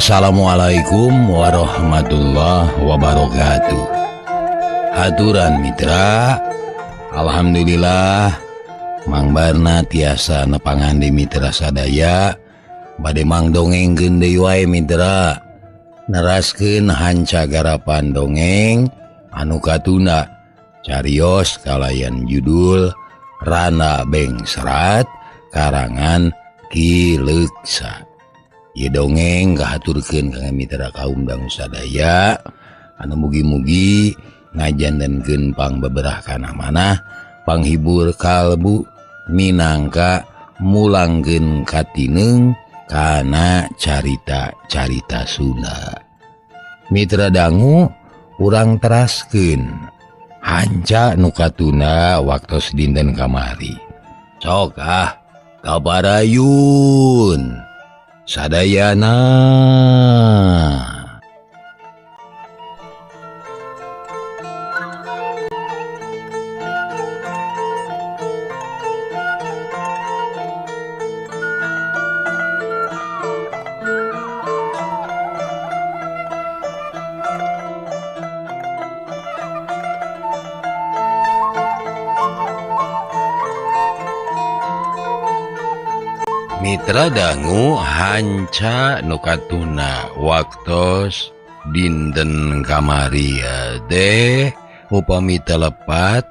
Assalamualaikum warahmatullahi wabarakatuh. Haturan mitra, alhamdulillah Mang Barna tiasa nepangan di mitra sadaya bade mang dongengkeun deui wae mitra. Neraskeun hanca garapan dongeng anu katunda carios kalayan judul Rana Bengserat karangan Ki Leuksa. Ieu dongeng kahaturkeun ka mitra kaum dangu sadaya anu mugi-mugi ngajantenkeun pangbeberah kana manah, panghibur kalbu minangka mulangkeun katineung kana carita-carita Sunda. Mitra dangu urang teraskeun hanca nu katunda waktos dinten kamari. Sok ah kabarayun sadayana. Mitra dangu hanca nu katuna waktos dinten kamari teh upami telepat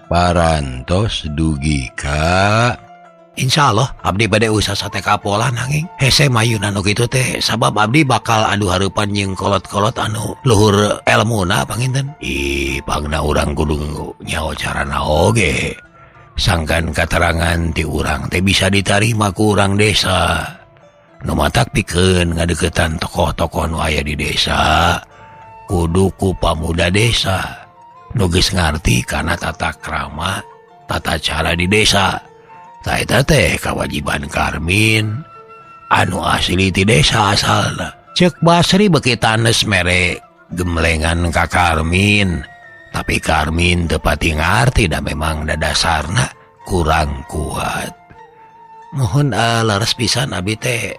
parantos dugi ka Insya Allah abdi bade usah sate kapola nanging hese mayuna nu kitu teh sabab abdi bakal adu hareupan jeung kolot-kolot anu luhur elmuna panginten. Ih pangna urang kudu nyaho carana oge. Sangkan katerangan ti urang teh bisa ditarima ku urang desa. Nu matak pikeun ngadeukeutan tokoh-tokoh nu aya di desa kudu ku pamuda desa nu geus ngarti kana tata krama tata cara di desa. Ta eta teh kawajiban Karmin anu asli ti desa asalna. Ceuk Basri beuki tanes mere gemlengan ka Karmin. Tapi Karmin teu pati ngarti da memang dadasarna kurang kuat. Mohon leres pisan abi teh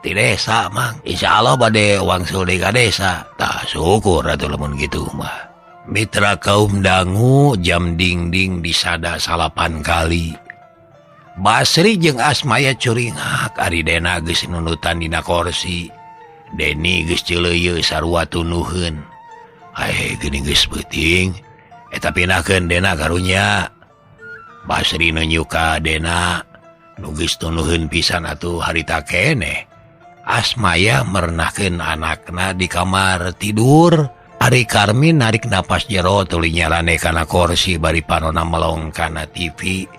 ti desa mang. Insyaallah bade wangsul deui ka desa. Tah syukur atuh lamun kitu mah. Mitra kaum dangu jam dingding disada 9 kali. Basri jeung Asmaya curingak ari Dena geus nunutan dina korsi. Deni geus ceuleuyeut sarua tunuheun. Ae geuning geus peuting eta pindahkeun Dena karunya. Basri nunjuk ka Dena nu geus tunuheun pisan atuh harita keneh. Asmaya merenahkeun anakna di kamar tidur. Ari Karmin narik napas jero tuluy nyarane kana korsi bari panona melong kana TV.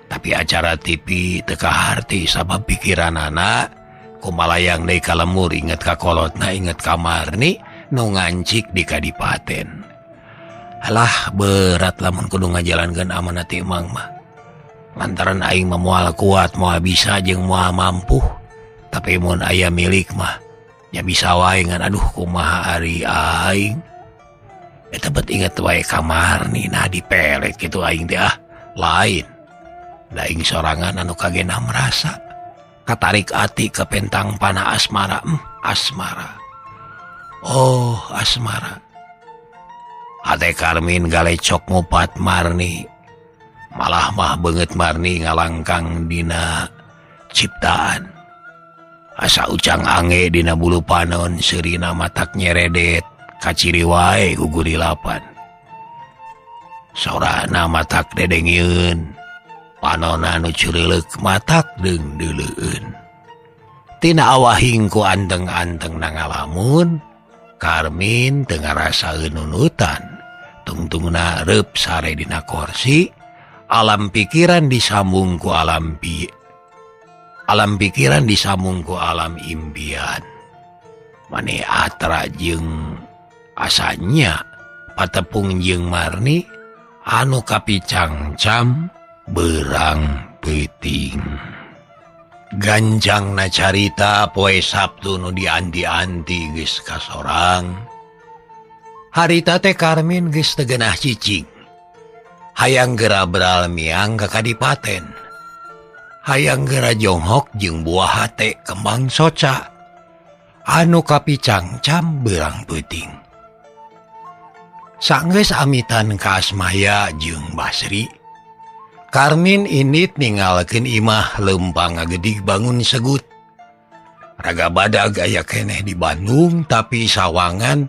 Tapi acara TV teu kaharti sabab pikiranana kumalayang deui ka lemur inget ka kolotna inget ka Marni nu ngancik di kadipaten. Alah berat lamun kudu ngajalankeun amanat ti Mang mah. Lantaran aing mah moal kuat, moal bisa jeung moal mampu. Tapi mun aya milik mah nya bisa wae ngan aduh kumaha ari aing. Eta bet inget wae ka Marni nah dipelet kitu aing teh ah lain. Da aing sorangan anu kagena merasa katarik ati ke pentang panah asmara. Asmara. Oh asmara. Hate Karmin galecok ngupat Marni. Malah mah beungeut Marni ngalangkang dina ciptaan. Asa ucang ange dina bulu panon seurina matak nyeredet kaciri wae gugurilapan. Sorana matak dedengieun. Panona nu cureuleuh matak deung-deuleueun. Tina awahing ku anteng-anteng na ngalamun, Karmin teu ngarasaeun nunutan. Tungtungna reup sare dina korsi, alam pikiran disambung ku alam alam pikiran disambung ku alam impian. Mane atra jeung asanya patepung jeung Marni anu kapicangcam berang peuting. Ganjangna carita poe Sabtu nu dianti-anti geus kasorang. Harita teh Karmin geus teu geunah cicing. Hayang geura beral miang ka kadipaten. Hayang geura jonghok jeung buah hate kembang soca. Anu kapicangcam beurang peuting. Sanggeus amitan ka Asmaya jeung Basri, Karmin indit ninggalkeun imah leumpang ngagedig bangun segut. Raga badag aya keneh di Bandung tapi sawangan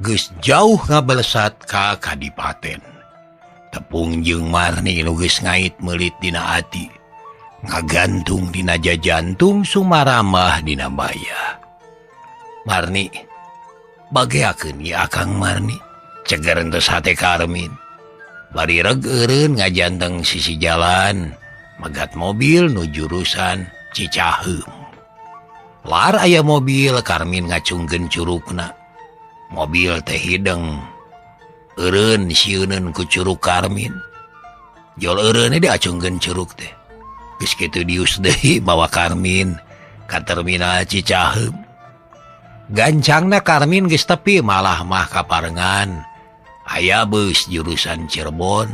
geus jauh ngabelesat ka kadipaten. Tepung jeung Marni nu geus ngait meulit dina ati, ngagantung dina jajantung sumaramah dina baya. Marni, bageakeun ieu Akang Marni. Ceger entos hate Karmin. Bari reg eureun ngajanteng sisi jalan, megat mobil nu jurusan Cicaheum. Lar aya mobil, Karmin ngacungkeun curugna. Mobil teh hideng. Eureun sieuneun ku curug Karmin. Jol eureun diacungkeun curug teh. Geus kitu dius deui bawa Karmin ka terminal Cicaheum. Gancangna Karmin geus tepi malah mah kaparengan. Aya bus jurusan Cirebon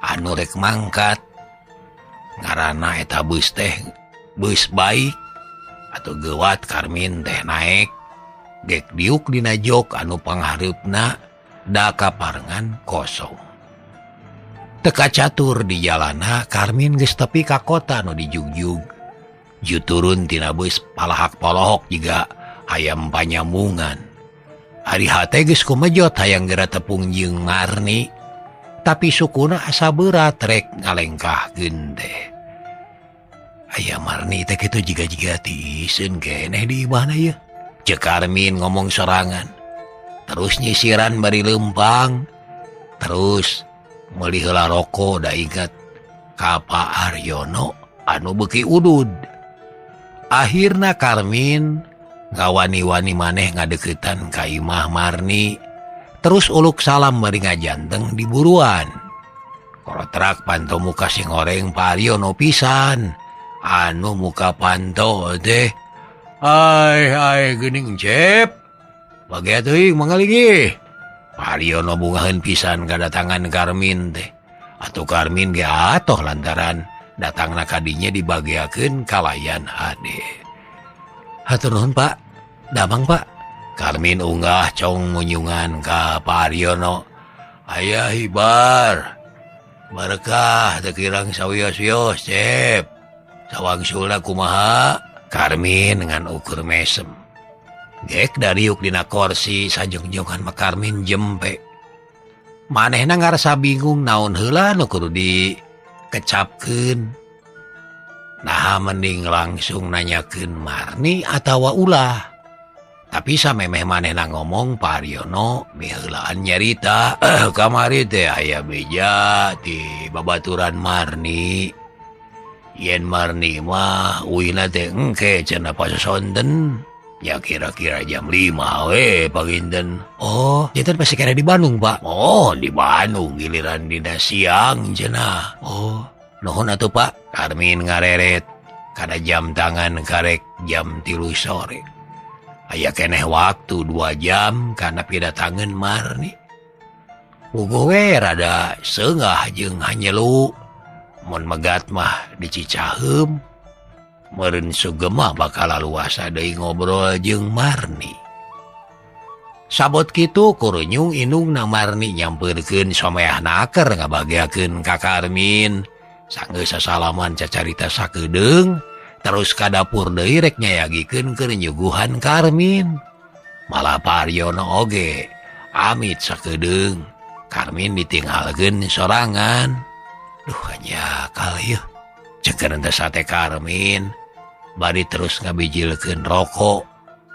anu rek mangkat. Ngaranna eta bus teh bus baik atau gewat Karmin teh naek gek diuk dina jok anu panghareupna da kaparengan kosong. Teka catur di jalana Karmin geus tepi ka kota nu dijugjug. Ju turun tina bus palahak polohok jiga hayam panyamungan. Ari hate geus kumejot hayang geura tepung jeung Marni, tapi sukuna asa berat rek ngalengkahkeun teh. Aya Marni teh kitu jiga-jiga tiiseun keneh di imahna ieu. Ceuk Karmin ngomong sorangan. Terus nyisiran bari leumpang. Terus meuli heula roko da inget ka Pak Aryono anu beuki udud. Akhirna Karmin ngawani-wani maneh ngadeukeutan ka imah Marni. Terus uluk salam bari ngajanteng di buruan. Korotrak panto muka sing goreng Pak Aryono pisan. Anu muka panto teh. Ai ai geuning cep. Bagia teuing mangalinggih. Pak Aryono bungaheun pisan kadatangan Karmin teh. Atuh Karmin ge atoh lantaran datangna kadinya dibagiakeun kalayan hade. Hatur nuhun Pak, damang Pak. Karmin unggah cong ngunyungan ka Pak Aryono. Aya hibar. Berkah teu kirang sawios-wios, Cep. Sawangsulna kumaha? Karmin ngan ukur mesem. Gek dariuk dina korsi sajongjongan mah Karmin jempe. Manehna ngarasa bingung naon heula nu kudu dikecapkeun. Nah mending langsung nanyakeun Marni atawa ulah. Tapi samemeh manehna ngomong Pak Aryono miheulaan nyarita, kamari teh aya beja ti babaturan Marni. Yen Marni mah uina teh engke cenah pasonten. Ya kira-kira jam 5 we paginten. Oh, janten pasti kira di Bandung, Pak. Oh, di Bandung giliran dina siang cenah. Oh, nuhun atuh Pak. Karmin ngareret kana jam tangan karek jam 3 sore. Aya keneh waktu 2 jam kana pidatangeun Marni. Puguh we rada seungah jeung hanyelu. Mun megat mah di Cicaheum. Meureun sugema bakal laluasa deui ngobrol jeung Marni. Sabot kitu kurunyung indungna Marni nyampeurkeun someah naker ngabageakeun ka Karmin. Sanggeus sasalaman cacarita sakedeung, terus ka dapur deui rek nyayagikeun keur nyuguhan Karmin. Malah Pak Aryono oge amit sakedeung, Karmin ditinggalkeun sorangan. Duh nya kal ieu. Ceuk teh sate Karmin bari terus ngabijilkeun rokok,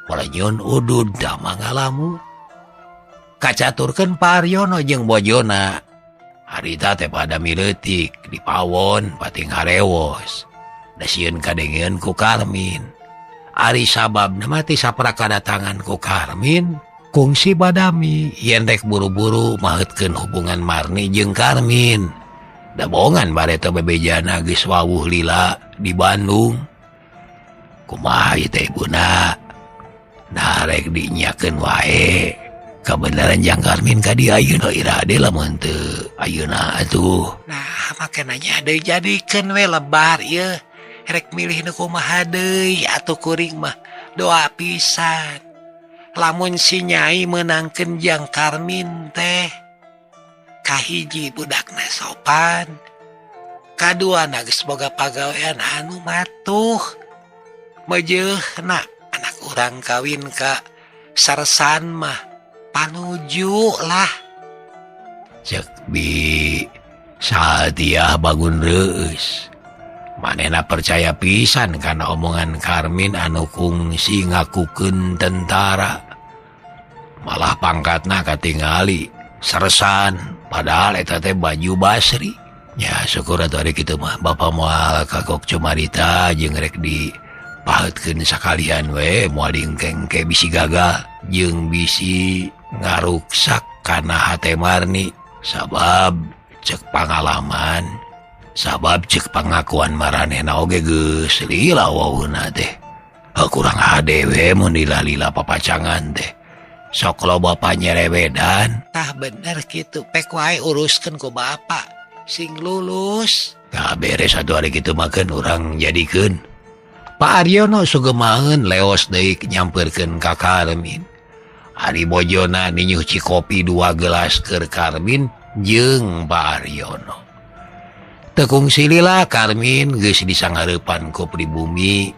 polenyun udud da mangalamu. Kacaturkeun Pak Aryono jeung bojona. Harita teh pada mileutik di pawon pating harewos. Da sieun kadengeun ku Karmin. Ari sababna mah ti saprak kadatangan ku Karmin, kungsi badami yen rek buru-buru maheutkeun hubungan Marni jeung Karmin. Da bohongan bareto bebejana geus wawuh lila di Bandung. Kumaha ieu teh ibuna? Nah rek dinyakeun wae. Kabeneran jang Karmin ka dieu ayeuna ira de lamun teu ayeuna atuh. Nah, makananya deui jadikeun we lebar ieu. Rek milih nu kumaha deui atuh kuring mah. Doa pisan lamun si Nyai meunangkeun jang Karmin teh kahiji budakna sopan, kaduana geus boga pagawean anu matuh. Meujeuhna anak urang kawin ka sersan mah panuju lah. Cek Bi Sadiah bangun reus. Manehna percaya pisan kana omongan Karmin anu kungsi ngakukeun tentara. Malah pangkatna katingali sersan, padahal eta teh baju Basri. Ya syukur atuh ari kitu mah bapa moal kagok cumarita jeung rek dipaheutkeun sakalian we moal diengkengke bisi gagal jeung bisi ngaruksak kana hate Marni. Sabab cek pangalaman, sabab cek pangakuan maranehna oge geus lila wawuhna teh. Kurang hade we mun lila-lila papacangan teh. Sok loba panyerewedan. Tah bener kitu, pek wae uruskeun ku bapa sing lulus. Tah beres atuh ari kitu mah keun urang jadikeun. Pak Aryono sugemaeun leos deui nyampeurkeun ka Karmin. Ari bojona ninyuh cikopi 2 gelas keur Karmin jeung Pak Aryono. Tekung silila Karmin geus disanghareupan ku pribumi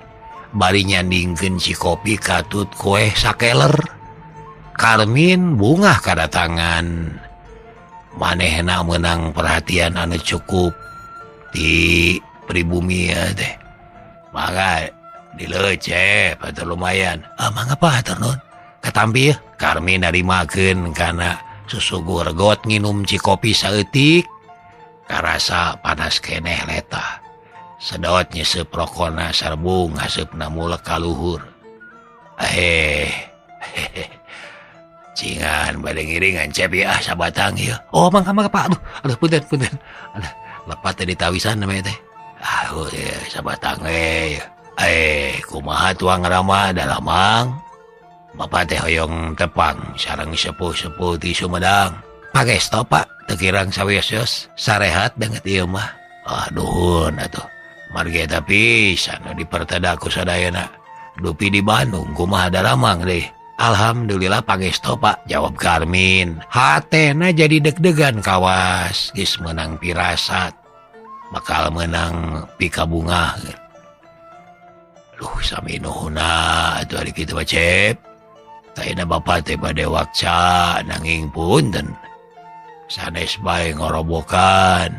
bari nyandingkeun cikopi katut kueh sakeler. Karmin bungah kadatangan manehna meunang perhatian anu cukup di pribumi ya teh. Mangga dilecep atuh lumayan. Ah mangga Pak hatur nuhun. Katampi ya. Karmin narimakeun kana susuguh regot nginum cikopi saeutik. Karasa panas keneh letah. Sedot nyesep rokona sarbung ngaseupna mulek ka luhur. Cingan bade ngiringan cep ya sabatang ieu. Oh mangga mangga Pak. Aduh, aduh punten punten. Aduh, lepat teh ditawisan namanya teh. Aduh sabatang we. Kumaha tuang rama dalamang. Bapak teh hoyong tepang sareng sepuh-sepuh di Sumedang. Pagesto Pak, teu kirang sawios-wios sarehat banget ieu mah. Aduh atuh. Margi eta pisan nu dipertada ku sadayana. Dupi di Bandung kumaha daramang deh. Alhamdulillah pangesto Pak, jawab Karmin. Hatena jadi deg-degan kawas, geus meunang pirasat. Bakal meunang pikabungah. Duh sami nuhuna atuh ari kitu mah Cep. Taina bapa teh bade wakca nanging punten. Sanes bae ngorobokan.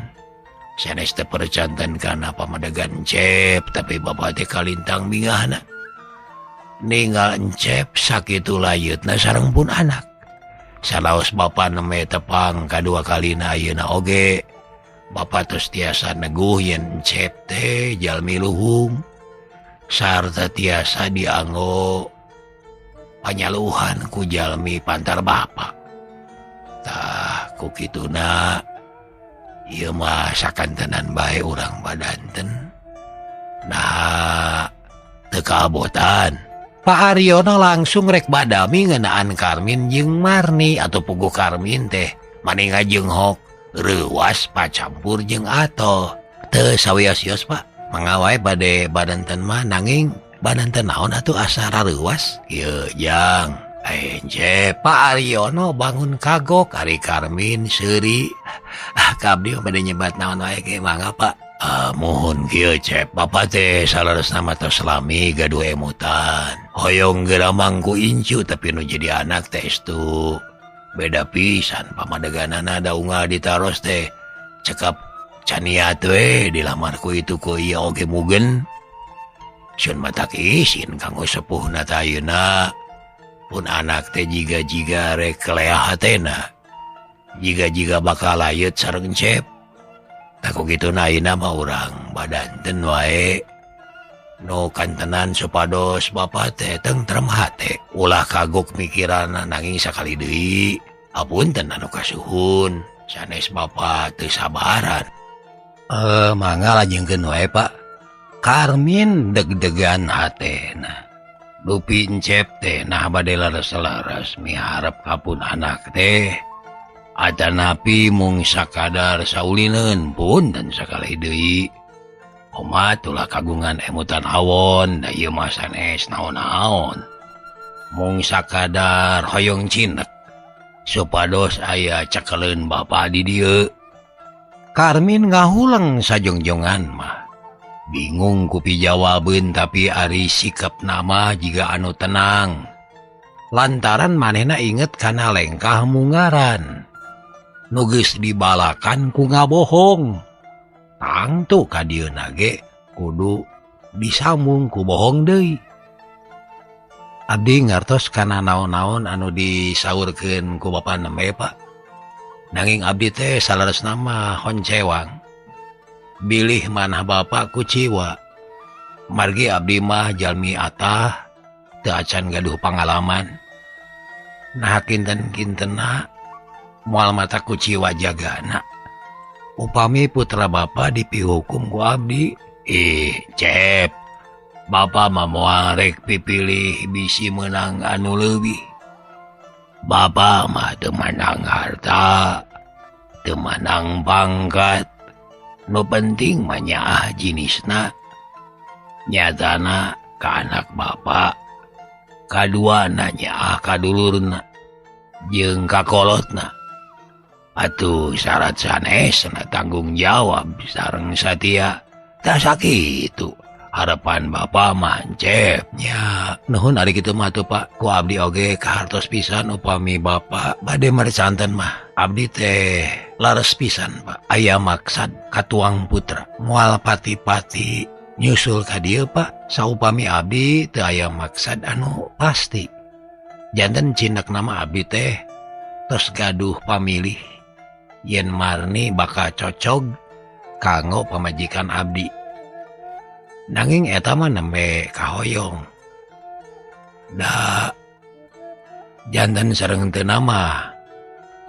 Sanes teh percanten kana pamadegan Cep, tapi bapa teh kalintang bingahna. Ninggal encep sakitu layeutna sareng pun anak. Salaos bapa neme tepang kadua kalina ayeuna oge. Bapa tos tiasa neguh yen encep teh jalmi luhung sarta tiasa dianggo panyaluhan ku jalmi pantar bapa. Tah ku kituna ieu mah sakantenan bae urang badanten. Nah teu kabotan. Pak Aryono langsung rek badami ngeunaan Karmin jeung Marni atau puguh Karmin teh maning ngajenghok reuwas pacampur jeung atoh. Teu sawios-wios Pak, mangga wae bade badanten mah nanging badanten naon atuh asa rareuwas? Ieu jang enje Pak Aryono bangun kagok ari Karmin seuri. Ah ka abdi bade nyebat naon wae ge mangga Pak. Mohon kieu Cep, bapa teh saleresna mah tos lami gaduh emutan. Hoyong geura mangku incu tapi nu jadi anak teh estu. Beda pisan pamadeganana da unggal ditaros teh cekap caniat we dilamarku itu ku ieu oge mugen. Sun matak isin kanggo sepuhna teh ayeuna. Pun anak teh jiga-jiga rek leah hatena. Jiga-jiga bakal layeut sareng Cep. Taku kitu na ayeuna mah urang badanten wae. Nu kantenan supados bapa teh tentrem hate. Ulah kagok mikiranna nanging sakali deui. Apunten anu kasuhun, sanes bapa teu sabaran. Mangga lajengkeun wae Pak. Karmin deg-degan hatena. Dupi encep teh nah bade laras-laras miharep ka pun anak teh. Atanapi mung sakadar saulineun pun dan sakali deui. Omat ulah kagungan emutan awon da ieu mah sanes naon-naon. Mung sakadar hoyong cinek supados aya cekeleun bapa di dieu. Karmin ngahuleng sajongjongan mah. Bingung ku pijawabeun tapi ari sikap nama jiga anu tenang. Lantaran manehna inget kana lengkah mungaran. Nu geus dibalakan ku ngabohong. Tangtu ka dieuna ge kudu disambung ku bohong deui. Abdi ngartos kana naon-naon anu disaurkeun ku bapa nembe Pak. Nanging abdi teh saleresna mah honcewang. Bilih manah bapa kuciwa. Margi abdi mah jalmi atah teu acan gaduh pangalaman. Nah kinten-kintenna moal mata kuciwa jagana. Upami putra bapa dipihukum ku abdi, ih cep. Bapa mah moal rek pipilih bisi meunang anu leuwih. Bapa mah teu manang harta, teu manang pangkat. Nu penting mah nyaah jinisna. Nyatana ka anak bapa, kaduana nyaah ka dulurna jeung ka kolotna. Atuh syarat sanesna tanggung jawab sareng satia. Tah sakitu harapan bapa mah cepnya. Nuhun ari kitu mah tuh Pak, ku abdi oge kahartos pisan upami bapa bade mercanten mah. Abdi teh lares pisan Pak, aya maksad katuang putra moal pati-pati nyusul ka dieu Pak. Saupami abdi teu aya maksad anu pasti. Janten cinek nama abdi teh tos gaduh pamilih yen Marni bakal cocog kanggo pamajikan abdi. Nanging eta mah nembe kahoyong. Da janten sareng teu nama.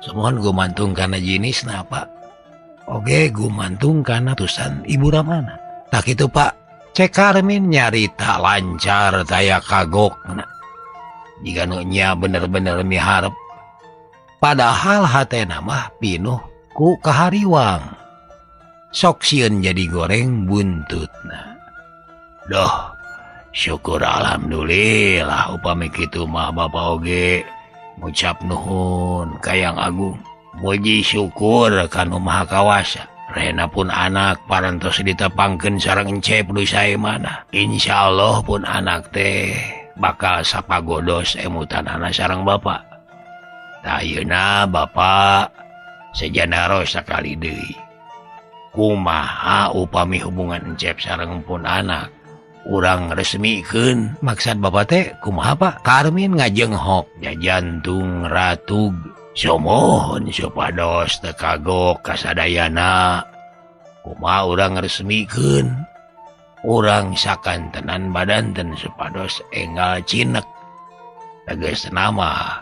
Sumuhun gumantung kana jinisna Pak. Oge gumantung kana tusan Ibu Ramana. Tak kitu Pak. Cek Karmin nyarita lancar taya kagokna. Jiga nu nya bener-bener miharep. Padahal hatena mah pinuh ku kahariwang. Sok sieun jadi goreng buntutna. Doh, syukur alhamdulillah upami kitu mah bapa oge ngucap nuhun ka Yang Agung. Muji syukur ka Nu Maha Kawasa. Rena pun anak parantos ditepangkeun sareng Encep nu saemana. Insyaallah pun anak teh bakal sapagodos emutanana sareng bapa. Tah ayeuna bapa sejanaros sakali deui. Kumaha upami hubungan Encep sareng pun anak? Urang resmikeun. Maksad bapa teh kumaha Pak? Karmin ngajenghok jajantung ratug. Sumuhun supados teu kagok kasadayana. Kumaha urang resmikeun? Urang sakantenan badanten supados enggal cinek. Tegasna mah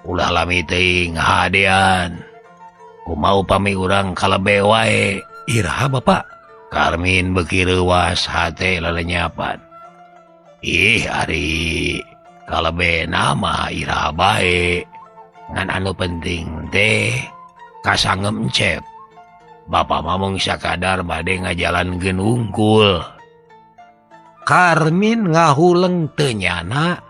ulah lami teuing hadean. Kumaha upami urang kalebe wae? Iraha Bapak? Karmin beuki reuwas hate lelenyapan. Ih ari kalebe nama iraha bae. Ngan anu penting teh kasangem Encep. Bapa mah mung sakadar bade ngajalankeun wungkul. Karmin ngahuleng teu nyana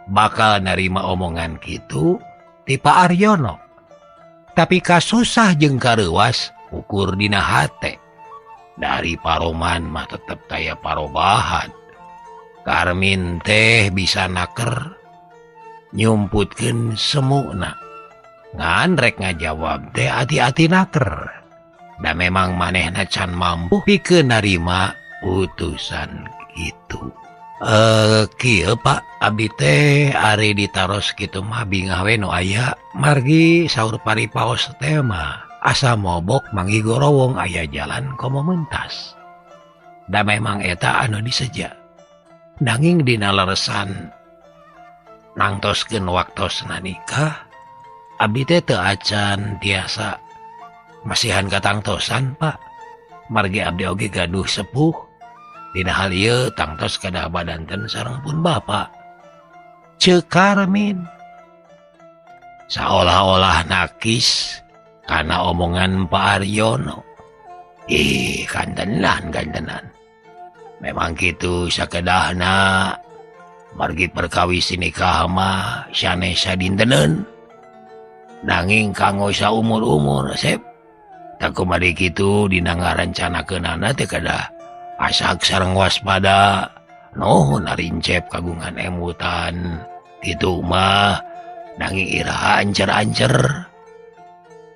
bakal narima omongan kitu ti Pak Aryono. Tapi kasusah jeung kareuwas ukur dina hate. Dari paroman mah tetep taya parobahan. Karmin teh bisa naker nyumputkeun semukna. Ngan rek ngajawab teh ati-ati naker. Da memang manehna can mampu pikeun narima utusan kitu. Kieu Pak, abdi teh ari ditaros kitu mah bingah we nu aya. Margi saur paripaos teh mah asa mobok manggi gorowong aya jalan komo mentas. Da memang eta anu diseja. Nanging dina leresan nangtoskeun waktosna nikah, abdi teh teu acan tiasa masihan katangtosan Pak. Margi abdi oge gaduh sepuh. Dina hal ieu tangtos kadah badanten sareng pun bapa. Ceuk Karmin saolah-olah nakis kana omongan Pak Aryono. Ih, kantenan. Memang kitu sakedahna margi perkawis nikah mah sanes sadinteneun. Nanging kanggo saumur-umur sep. Tak kumari kitu dina ngarencanakeunana teh kedah asak sareng waspada. Nuhun arincep kagungan emutan. Kitu mah nanging iraha ancer-ancer.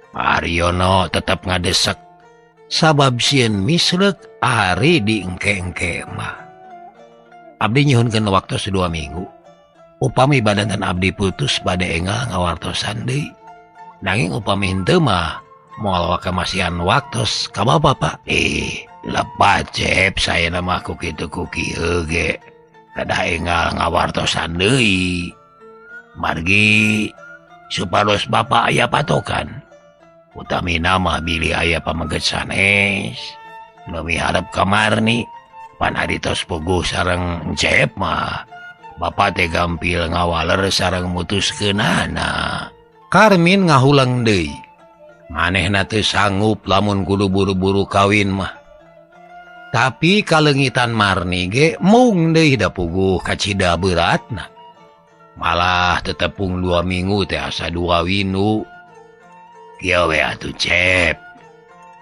Pak Aryono tetep ngadesek sabab sieun misleuk ari di engke-engke mah. Abdi nyuhunkeun waktu 2 minggu. Upami badanten abdi putus bade enggal ngawartosan deui. Nanging upami henteu mah moal waka masihan waktos ka bapak. Lepat cep saya mah ku kitu ku kieu ge. Kedah enggal ngawartosan deui. Margi supados bapak aya patokan. Utamina mah bilih aya pameget sanes. Nu miharep ka Marni pan ari tos puguh sareng Cep mah bapak teh gampil ngawaler sareng mutuskeunana. Karmin ngahulang deui. Manehna teu sanggup lamun kudu buru-buru kawin mah. Tapi kaleungitan Marni ge mung deui da puguh kacida beratna. Malah tetepung 2 minggu teh asa 2 winu. Kieu we atuh Cep.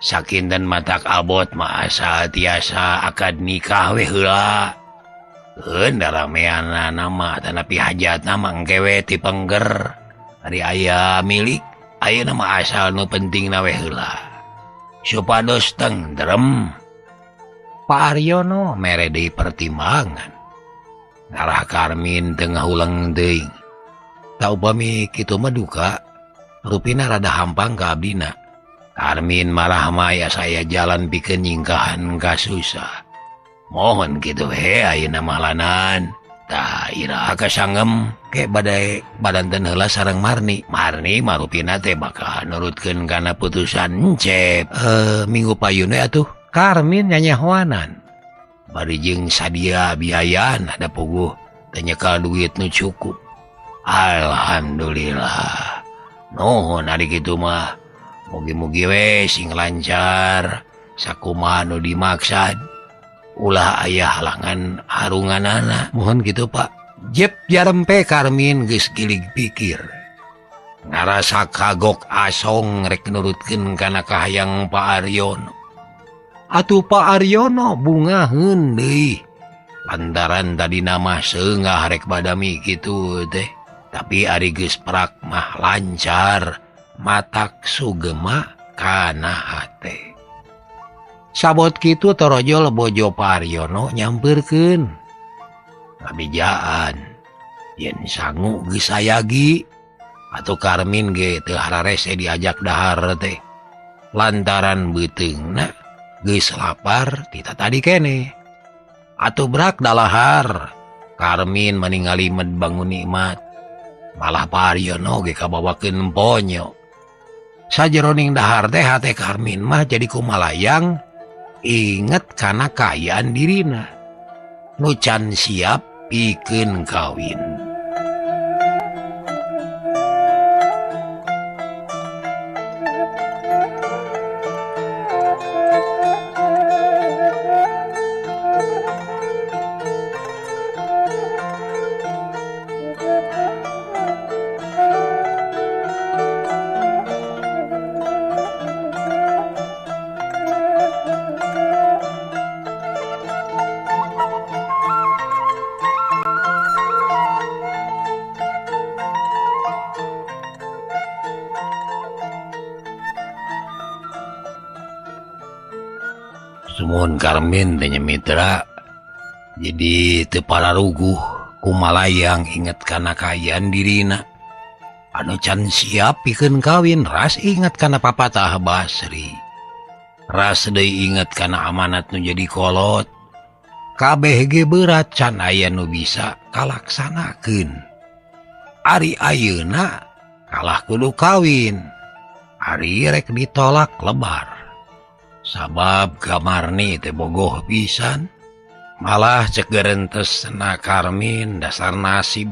Sakinten matak abot mah asa tiasa akad nikah we heula. Eun darameanana mah tanapi hajatna mah engke we ti pengger. Ari aya milik ayeuna mah asal nu pentingna we heula. Supados tentrem. Pak Aryono mere deui pertimbangan. Ngarah Karmin teu ngahuleng teuing. Ta upami kitu mah duka, rupina rada hampang ka abdina. Karmin marah mah saya jalan pikeun nyingkahan ka susah. Mohon kitu he ayeuna mah lanan. Tah iraha kasangem ke badai badanten heula sareng Marni. Marni mah rupina teh bakal nurutkeun kana putusan Cep. Minggu payun we atuh. Karmin nyanyahoanan. Bari jeung sadia biayaan ada puguh teu nyekal duit nu cukup. Alhamdulillah. Nuhun ari kitu mah. Mugi-mugi we sing lancar sakumaha nu dimaksad. Ulah aya halangan harunganana. Mohon kitu Pak. Jep jarempe Karmin geus gilig pikir. Ngarasa kagok asong rek nurutkeun kana kahayang Pak Aryono. Atuh Pak Aryono bungaheun deui. Lantaran tadi nama seungah rek badami kitu teh. Tapi ari geus prak mah lancar, matak sugema kana hate. Sabot kitu torojol bojo Pak Aryono nyampeurkeun. Ngabejaan yen sangu geus sayagi atuh Karmin ge teu hararese diajak dahar teh. Lantaran beuteungna geus lapar tita tadi kene. Atuh brak dalahar. Karmin maningali med bangun nikmat. Malah Pak Aryono ge kabawakeun ponyo. Sajeroning dahar teh hate Karmin mah jadi kumalayang inget kana kaayaan dirina. Nu can siap pikeun kawin. Sumuhun Karmin teh mitra jadi teu pararuguh kumalayang inget kana kaayaan dirina. Anu can siap pikeun kawin ras inget kana papatah Basri. Ras deui inget kana amanat nu jadi kolot. Kabeh ge berat can aya nu bisa kalaksanakeun. Ari ayeuna kalah kudu kawin. Ari rek ditolak lebar. Sabab ka Marni teh bogoh pisan. Malah cek gerentes na Karmin dasar nasib.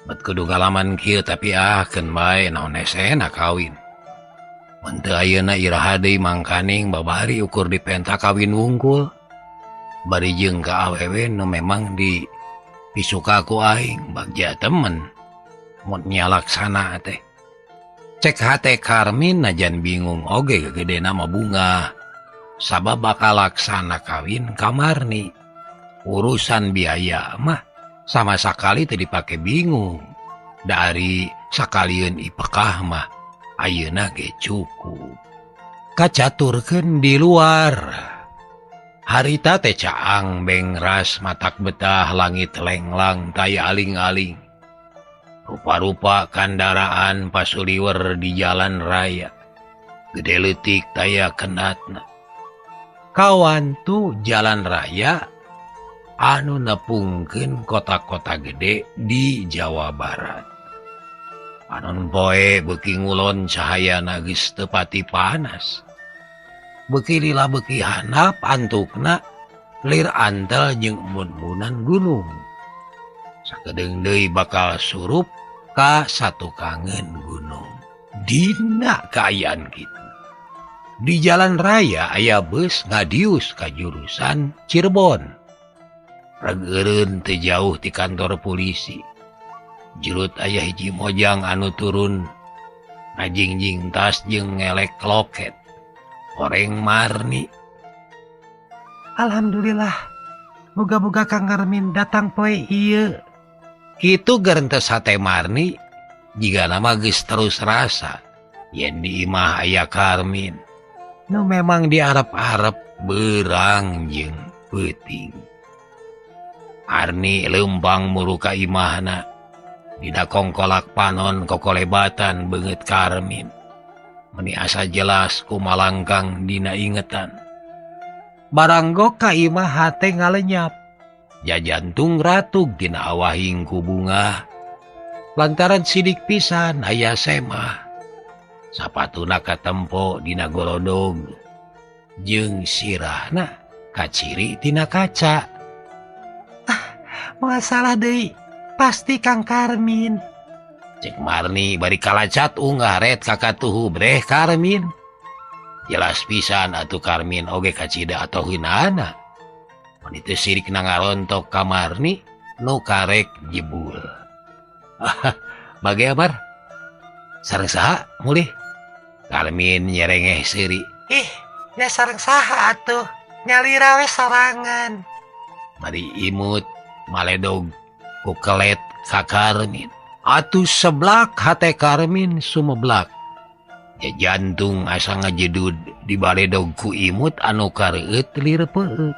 Bet kudu ngalaman kieu tapi keun bae naon hesena kawin. Mun teu ayeuna iraha deui mangkaning babari ukur dipenta kawin wungkul. Bari jeung ka awewe nu memang di pisuka ku aing bagja temen mun nyalaksana teh. Cek hate Karmin najan bingung oge gegedena mah bunga. Sabab bakal laksana kawin ka Marni. Urusan biaya mah sama sakali teu dipake bingung. Dari sakalieun ipekah mah ayeuna ge cukup. Kacaturkeun di luar. Harita teh caang bengras matak betah langit lenglang taya aling-aling. Rupa-rupa kandaraan pasuliwer di jalan raya. Gede leutik taya kenatna. Kawan tu jalan raya anu nepungkeun kota-kota gede di Jawa Barat. Panon poe beuki ngulon cahayana geus teu pati panas. Beuki lila beuki handap antukna lir antel jeung embun-embunan gunung. Sakedeung deui bakal surup ka satukangeun gunung. Dina kaayaan kitu. Di jalan raya aya bus ngadius ka jurusan Cirebon. Regeureun teu jauh ti kantor polisi. Jurut aya hiji mojang anu turun ngajingjing tas jeung ngelek loket. Horeng Marni. Alhamdulillah. Moga-moga Kang Karmin datang poe ieu. Kitu gerentes hate Marni jigana mah geus terus rasa yen di imah aya Karmin. Nu memang diarep-arep beurang jeung peuting. Arni leumpang muru ka imahna. Dina kongkolak panon kokolebatan beungeut Karmin. Meni asa jelas kumalangkang dina ingetan. Baranggo ka imah hate ngalenyap. Jajantung ratug dina awahing ku bunga. Lantaran sidik pisan aya semah. Sapatuna katempo dina golodog. Jeung sirahna kaciri tina kaca. Ah, moal salah deui. Pasti Kang Karmin. Cek Marni bari kalacat unggah ret kakatuhu breh Karmin. Jelas pisan atuh Karmin oge kacida atau hinana. Mun teu sirik na ngarontok ka Marni nu karek jebul. Bage Mar? Sareng saha mulih? Karmin nyerengeh seuri. Ih, nya sareng saha atuh? Nyalira we sorangan. Bari imut maledog ku kelet ka Karmin. Atuh seblak hate Karmin sumeblak. Ya jantung asa ngajedud di baledog ku imut anu kareueut lir peueut.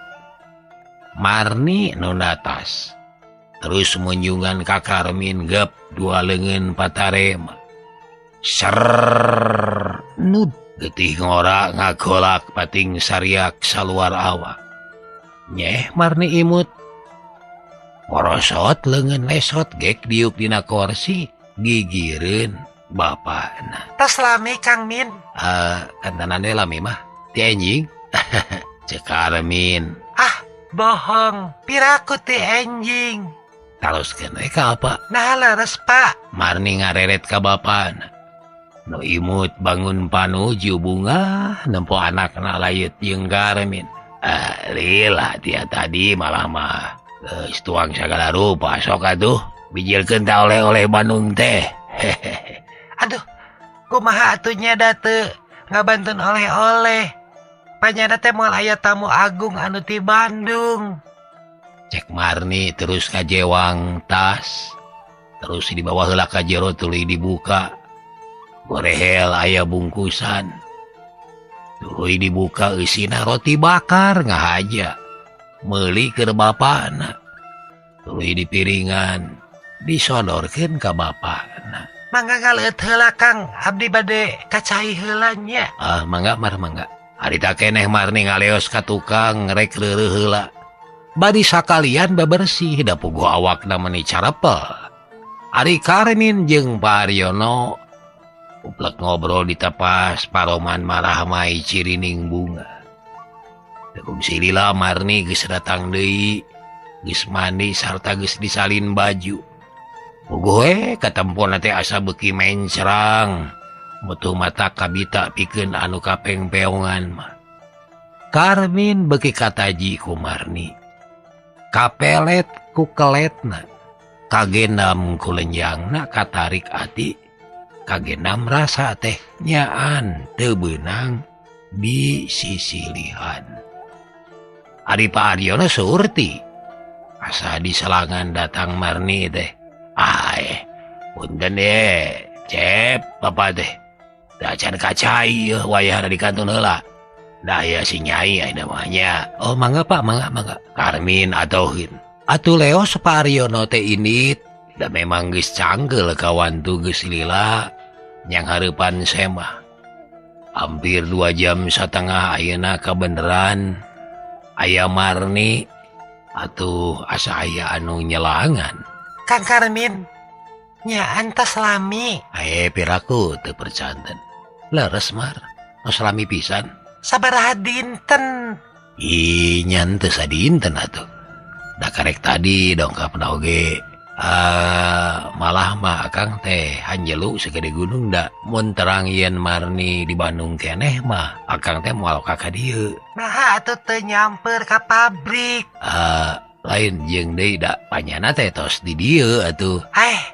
Marni nu natas. Terus munjungan ka Karmin gep dua leungeun patarema. Serr nud getih ngora ngagolak pating sariak saluar awak. Nyeh Marni imut. Porosot leungeun lesot gek diuk dina korsi gigireun bapana. Tos lami Kang Min. Kantanan we lami mah ti enjing. Cek Karmin. Ah, bohong. Piraku ti enjing. Taroskeun we ka apa? Nah leres Pak. Marni ngareret ka bapana. Nu imut bangun panuju bunga nempo anakna layut jeung Karmin. Lila tia tadi malah mah geus tuang sagala rupa sok atuh bijilkeun ta oleh-oleh Bandung teh. Aduh, kumaha atuh nya da teu ngabantun oleh-oleh. Panyana teh moal aya tamu agung anu ti Bandung. Cek Marni terus kajewang tas. Terus di bawah heula ka jero tuluy dibuka. Gorehel aya bungkusan. Tuluy dibuka eusina roti bakar ngahaja. Meuli keur bapana. Tuluy di piringan disodorkeun ka bapana. Mangga ngaleut heula Kang, abdi bade kacai heula nya. Ah, mangga mar mangga. Harita keneh Marni ngaleos ka tukang rek reureuh heula. Bari sakalian babersih da puguh awakna meuni carepel. Ari Karmin jeung Pak Aryono uplek ngobrol di tepas paroman marahmai cirining bunga. Tekung silila Marni geus datang deui, geus mandi sarta geus disalin baju. Puguh we katempona teh asa beuki mencrang. Metu mata kabita pikeun anu kapengpeongan mah. Karmin beuki kataji ku Marni. Kapelet ku keletna, kagenam ku lenjangna katarik ati, kagenam rasa teh nyaan teu beunang di sisilihan. Ari Pak Aryono surti asa di selangan datang Marni teh. Aeh, punten ye, cep bapak teh. Da can kacai yeuh wayahna di kantun heula. Da aya si Nyai aya namanya. Oh mangga Pak, mangga mangga. Karmin atohin. Atuh leos Pak Aryono teh indit. Da memang geus canggeul kawantu geus lila nyang hareupan semah. Hampir 2,5 jam ayeuna kabeneran aya Marni atuh asa aya anu nyelangan. Kang Karmin nya antas lami. Ae piraku teu percanten. Leres Mar, tos lami pisan. Sabaraha dinten? Ih, nyan teu sadinten atuh. Da karek tadi dongkapna oge. Malah mah akang teh hanjelu segede gunung da mun terang yen Marni di Bandung keneh mah akang teh moal ka ka dieu. Naha atuh teu nyamper ka pabrik. Lain jeung deui da panyana teh tos di dieu atuh.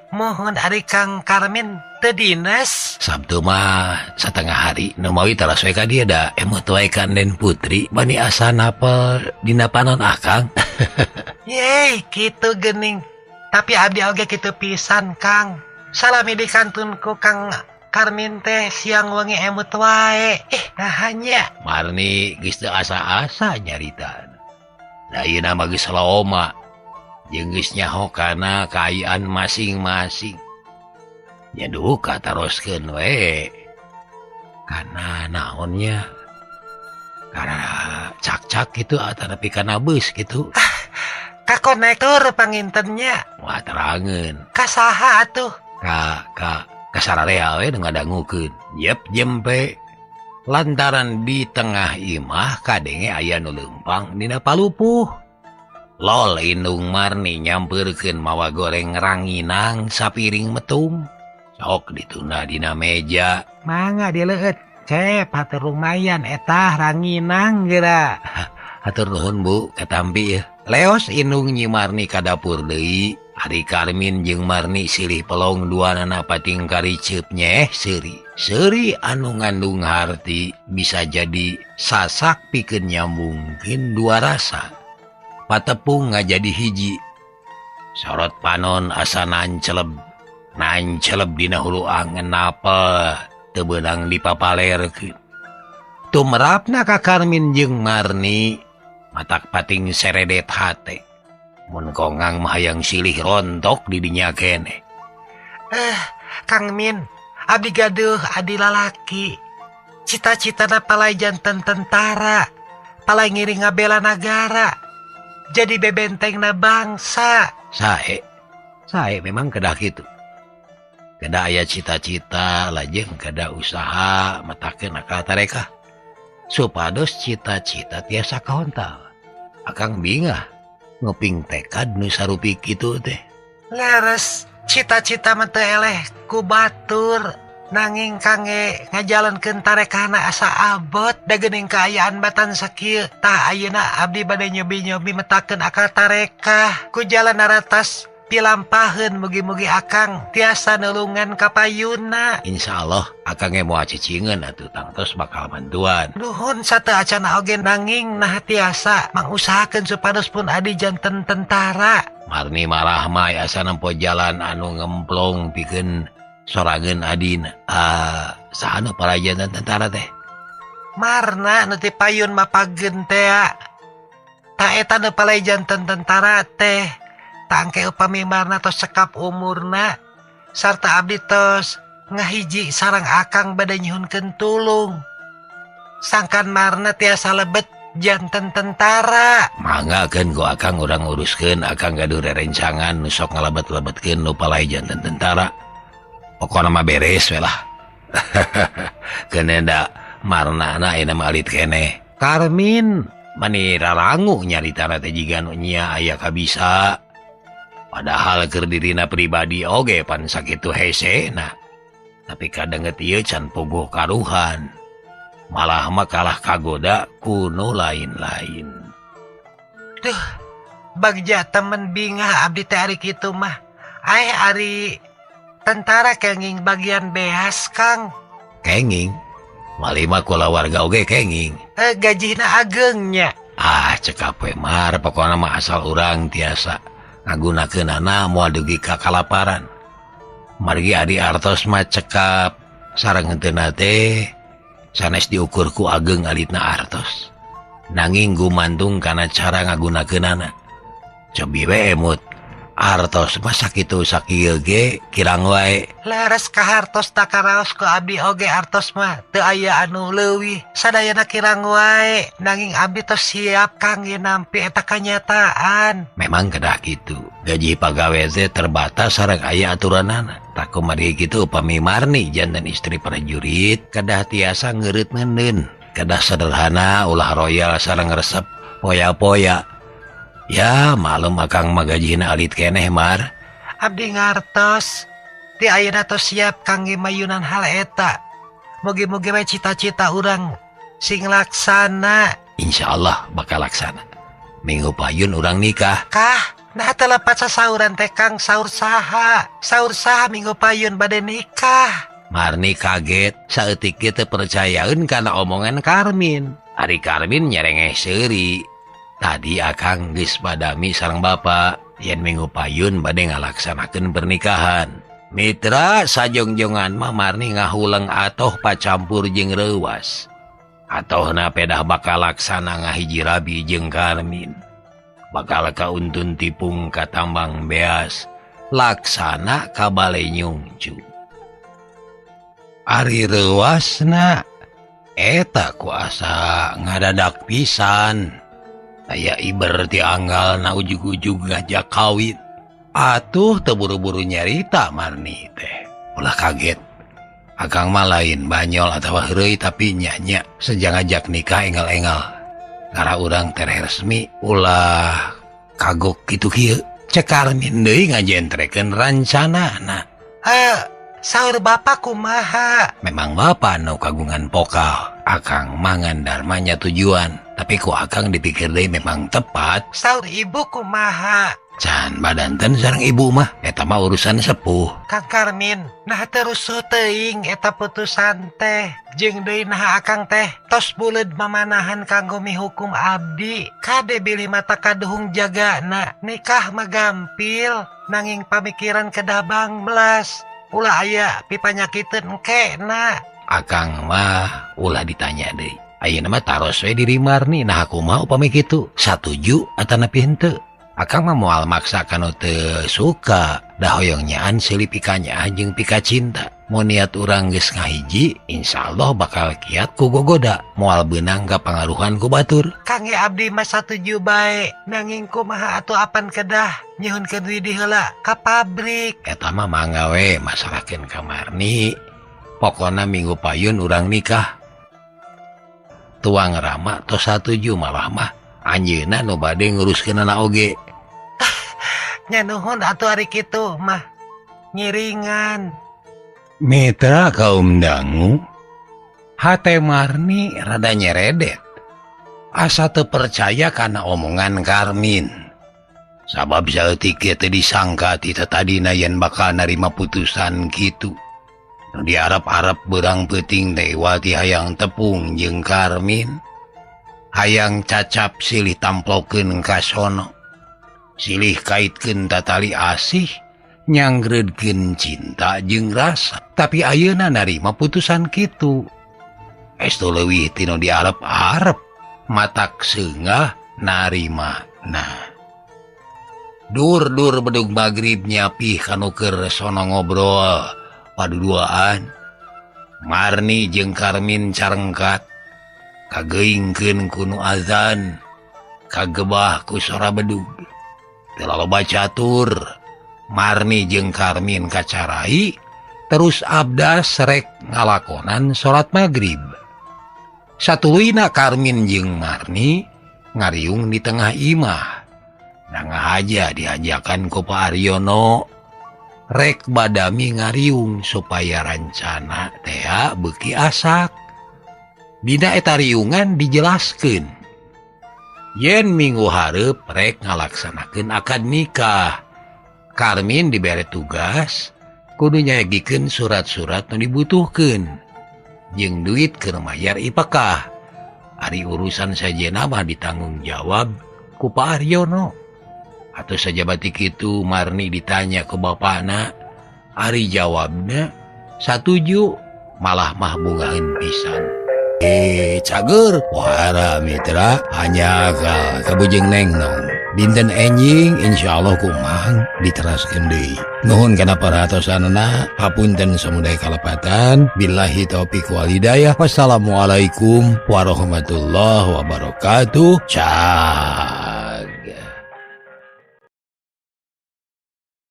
Mohon ari Kang Karmin teu dinas. Sabtu mah satengah hari nu mawi teras we ka dieu da emut wae ka Nen Putri bani asa napel dina panon akang. Yeay, kitu geuning. Tapi abdi oge kitu pisan Kang. Salami di kantunku Kang Karmin teh siang wengi emut wae. Nah nya. Marni geus teu asa-asa nyarita. Da ayeuna mah geus loma jeung geus nyaho kana kaayaan masing-masing. Nya duka taroskeun we. Kana naonnya? Kana cak-cak kitu atanapi kana beus kitu. Ka konektor pangintennya. Wah terangeun. Ka saha atuh? Ka ka kasararea we nu ngadangukeun. Yep jempe. Lantaran di tengah imah kadenge aya nu leumpang dina palupuh. Lol indung Marni nyampeurkeun mawa goreng ranginang sapiring metung. Sok ditunda dina meja. Mangga dileueut cep hatur lumayan etah ranginang geura. Hatur nuhun Bu, katampi ya. Leos indung Nyi Marni ka dapur deui. Ari Karmin jeung Marni silih pelong duanana pating kariceup nyeh seuri. Seuri anu ngandung harti bisa jadi sasak pikeun nyambungkeun dua rasa. Patepung ngajadi hiji. Sorot panon asa nanceleb. Nanceleb dina hulu angen napel teu beunang dipapalerkeun. Tumerapna ka Karmin jeung Marni matak pating seredet hate. Mun kongang mah hayang silih rontok di dinya keneh. Kang Min, abdi gaduh adi lalaki. Cita-citana palai janten tentara, palai ngiring ngabela nagara. Jadi bebentengna bangsa. Sae memang kedah kitu. Kedah aya cita-cita lajeng kedah usaha matakeun akal tarekah. Supados cita-cita tiasa kahontal. Akang bingah nguping tekad nu sarupi kitu teh. Leres cita-cita mah teu eleh ku batur nanging kangge ngajalankeun tarekahna asa abot da geuning kaayaan batan sakieu. Tah ayeuna abdi bade nyobi-nyobi metakeun akal tarekah ku jalan naratas pilampaheun mugi-mugi akang tiasa nulungan ka payuna. Insyaallah akang ge moal cicingeun atuh tangtos bakal bantuan. Nuhun sateu acana oge nanging nah tiasa mangusahakeun supados pun adi janten tentara. Marni marah mah asa nempo jalan anu ngemplong pikeun sorangeun adina. Saha nu parajanten tentara teh? Marna nu ti payun mapageun tea. Ta eta nu palai janten tentara teh. Tangke upami Marna tos cekap umurna sarta abdi tos ngahiji sareng akang bade nyuhunkeun tulung. Sangkan Marna tiasa lebet janten tentara. Manggakeun ku akang urang nguruskeun, akang gaduh rerencangan nu sok ngalebet-lebetkeun nu palai janten tentara. Pokona mah beres we lah. Keun da Marna na ayeuna mah alit keneh. Karmin mani rarangu nyaritana teh jiga nu nya aya kabisa. Padahal keur dirina pribadi oge pan sakitu hesena. Tapi kadenget ieu can puguh karuhan. Malah mah kalah kagoda kuno lain-lain. Duh, bagja temen bingah abdi teh ari kitu mah. Aeh ari tentara kenging bagian beas Kang. Kenging? Malima kulawarga oge kenging. Gajihna agengnya. Ah, cekap we mar, pokona mah asal urang tiasa ngagunakeunana moal dugi ka kalaparan. Margi adi artos mah cekap sareng henteuna teh sanes diukur ku ageng alitna artos. Nanging gumantung kana cara ngagunakeunana. Cobi we emut artos mah sakitu sakieu ge kirang wae. Leres ka hartos takaraos ku abdi oge artos mah teu aya anu leuwih sadayana kirang wae. Nanging abdi tos siap kangge nampi eta kanyataan. Memang kedah kitu. Gaji pagawe teh terbatas sareng aya aturanana. Tak kumargi kitu upami Marni janten istri prajurit kedah tiasa ngeureut ngeundeun. Kedah sederhana ulah royal sareng resep poya-poya. Ya malum akang mah gajihna alit keneh mar. Abdi ngartos ti ayeuna tos siap kangge mayunan hal eta. Mugi-mugi we cita-cita urang sing laksana. Insyaallah bakal laksana. Minggu payun urang nikah. Kah, nah teu lepat sasauran teh Kang, saur saha? Saur saha minggu payun bade nikah? Marni kaget saeutik ge teu percayaeun kana omongan Karmin. Ari Karmin nyerengeh seuri. Tadi akang geus badami sareng bapa yen minggu payun bade ngalaksanakeun pernikahan. Mitra sajongjongan mah Marni ngahuleng atoh pacampur jeung reuwas. Atohna pedah bakal laksana ngahiji rabi jeung Karmin. Bakal kauntun tipung ka tambang beas laksana ka bale nyungcu. Ari reuwasna eta ku asa ngadadak pisan. Aya iber ti anggal na ujug-ujug ngajak kawin. Atuh teu buru-buru nyarita Marni teh. Ulah kaget. Akang mah lain banyol atawa heureuy tapi nya-nya sejang ngajak nikah engal-engal. Ngara urang tereh resmi ulah kagok kitu kieu. Cek Karmin deui ngajentrekeun rancanana. Saur bapak kumaha? Memang bapak nu kagungan pokal. Akang mangan darmanya tujuan. Tapi ku akang dipikir deui memang tepat. Saur ibu kumaha? Can badanten sareng ibu mah eta mah urusan sepuh. Kang Karmin, nah terus teuing eta putusan teh. Jeung deui nah akang teh tos buleud mamanahan kanggo mihukum abdi. Kade bilih mata kaduhung jagana. Nikah mah gampil nanging pamikiran kedah bangbelas. Ulah aya pipanyakiteun engke na. Akang mah ulah ditanya deui. Ayeuna mah taros we diri Marni. Nah kumaha upami kitu? Satuju atanapi henteu? Akang mah moal maksa kanu teu suka. Da hoyong nyaan silih pikanya jeung pika cinta. Mun niat urang geus ngahiji, insyaallah bakal kiat ku gogoda. Moal beunang ka pangaruhan ku batur. Kangge abdi mah satuju bae. Nanging kumaha atuh apan kedah nyuhunkeun widi heula ka pabrik. Eta mah mangga we masalahkeun ka Marni. Pokona minggu payun urang nikah. Tuang rama tos satuju malah mah anjeunna nu bade nguruskeunana oge. Nya nuhun atuh ari kitu mah ngiringan. Mitra kaum dangu, hate Marni rada nyeredet. Asa teu percaya kana omongan Karmin. Sabab saeutik ge teu disangka ti tatadina yen bakal narima putusan kitu. Nu diarep-arep beurang peuting teh wati hayang tepung jeung Karmin. Hayang cacap silih tamplokeun ka sono. Silih kaitkeun tatali asih, nyanggreudkeun cinta jeung rasa. Tapi ayeuna narima putusan kitu. Estu leuwih tinu diarep-arep, matak seungah narima. Nah, dur-dur bedug magrib nyapih kanu keur sono ngobrol paduduaan. Marni jeung Karmin carengkat kageingkeun ku nu azan, kagebah ku sora bedug. Teu loba catur, Marni jeung Karmin kacarai, terus abdas rek ngalakonan salat magrib. Satuluyna Karmin jeung Marni ngariung di tengah imah. Nangah aja diajakan ku Pak Aryono rek badami ngariung supaya rancana tea beuki asak. Dina eta riungan dijelaskeun yen minggu hareup rek ngalaksanakeun akad nikah. Karmin dibere tugas kudu nyayagikeun surat-surat nu dibutuhkeun jeung duit keur mayar ipakah. Ari urusan sajena mah ditanggung jawab ku Pak Aryono. Atau saja batik itu Marni ditanya ke bapakna, ari jawabna satuju malah mah bungaheun pisan. Cager wara mitra hanya ka kabujeng neng nong. Dinten enjing insyaallah kumang diteraskeun deui. Nuhun kana perhatosanana, hapunten samudaya kalepatan. Billahi taufik wal hidayah. Wassalamualaikum warahmatullahi wabarakatuh. Ciao.